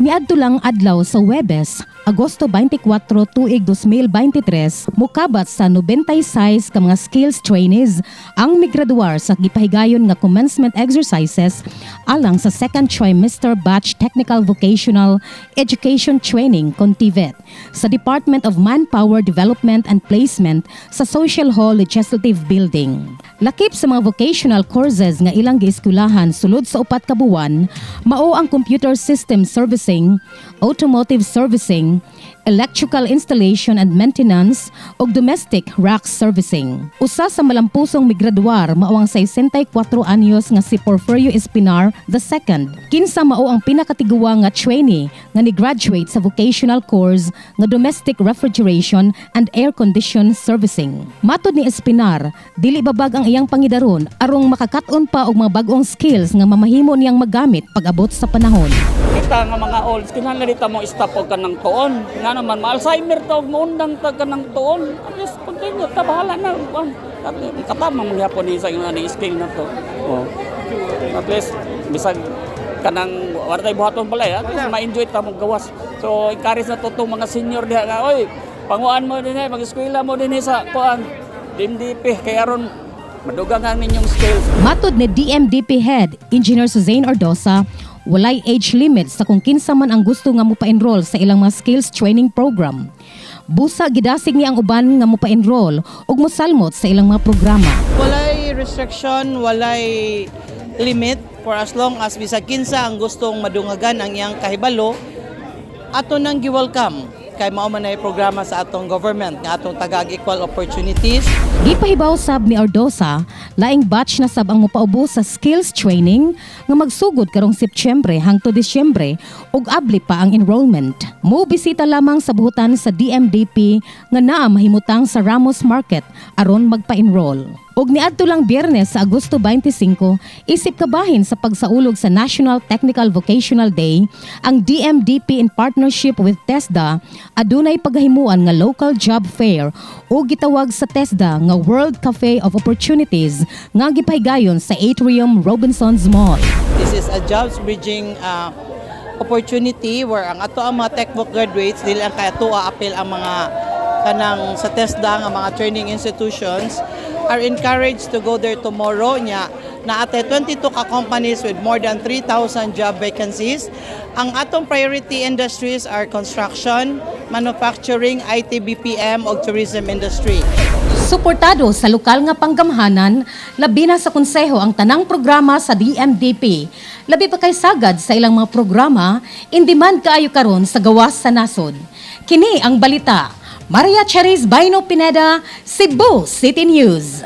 Niadto lang adlaw sa Webes, Agosto 24 tuig 2023, mukabat sa 96 ka mga skills trainees ang migraduar sa gipahigayon nga commencement exercises alang sa second trimester batch Technical Vocational Education Training kon TVET sa Department of Manpower Development and Placement sa Social Hall Legislative Building. Lakip sa mga vocational courses nga ilang gieskwelahan sulod sa 4 ka buwan, mao ang computer system servicing, automotive servicing, electrical installation and maintenance ug domestic rack servicing. Usa sa malampusong migraduar mao ang 64 anyos nga si Porfirio Espinar II, kinsa mao ang pinakatiguang nga trainee nga ni-graduate sa vocational course nga domestic refrigeration and air condition servicing. Matod ni Espinar, dili babag ang iyang pangidaron arong makakaton pa og mga bag-ong skills nga mamahimo niyang magamit pag-abot sa panahon. Kita nga mga olds, kinahanglan dita mo stop og kanang tuon. Nga naman, ma-Alzheimer ta og moundang ta kanang tuon. At least continue ta, bahala na. Katamang mangyapon ni sa ani skill na to. Oh. At least bisag kanang wala tay buhaton balay, at least ma-enjoy ta mo gawas. So encourage na to tong mga senior diha nga, oy, panguan mo dinhi, mag-eskwela mo dinhi sa kuan DMDP kay aron madugang ang ninyong skills. Matod ni DMDP Head, Engineer Suzanne Ordosa, walay age limit sa kung kinsa man ang gusto nga mopa-enroll sa ilang mga skills training program. Busa gidasig niya ang uban nga mopa-enroll ug mosalmot sa ilang mga programa. Walay restriction, walay limit, for as long as bisag kinsa ang gustong madungagan ang iyang kahibalo, ato nang gi-welcome kay mao man ay programa sa atong government nga atong tagaag equal opportunities. Gipahibaw sab ni Ordosa, laing batch na sab ang mopaubos sa skills training nga magsugod karong Setyembre hangtod Disyembre ug abli pa ang enrollment. Mo bisita lamang sa buhutan sa DMDP nga naa mahimutang sa Ramos Market aron magpa-enroll. Ug niadto lang Biyernes sa Agosto 25, isip kabahin sa pagsaulog sa National Technical Vocational Day, ang DMDP in partnership with TESDA adunay pagahimuan nga local job fair o gitawag sa TESDA nga World Cafe of Opportunities nga gipahigayon sa Atrium Robinsons Mall. This is a jobs bridging opportunity where ang ato ang mga TechVoc graduates, dili ang kay atoa apil ang mga kanang sa TESDA nga mga training institutions, are encouraged to go there tomorrow nya naa tay 22 ka companies with more than 3,000 job vacancies. Ang atong priority industries are construction, manufacturing, IT BPM ug tourism industry. Suportado sa lokal nga panggamhanan, labi na sa konseho ang tanang programa sa DMDP. Labi pa kay sagad sa ilang mga programa, in demand kaayo karon sa gawas sa nasod. Kini ang balita. Maria Charis Baino Pineda, Cebu City News.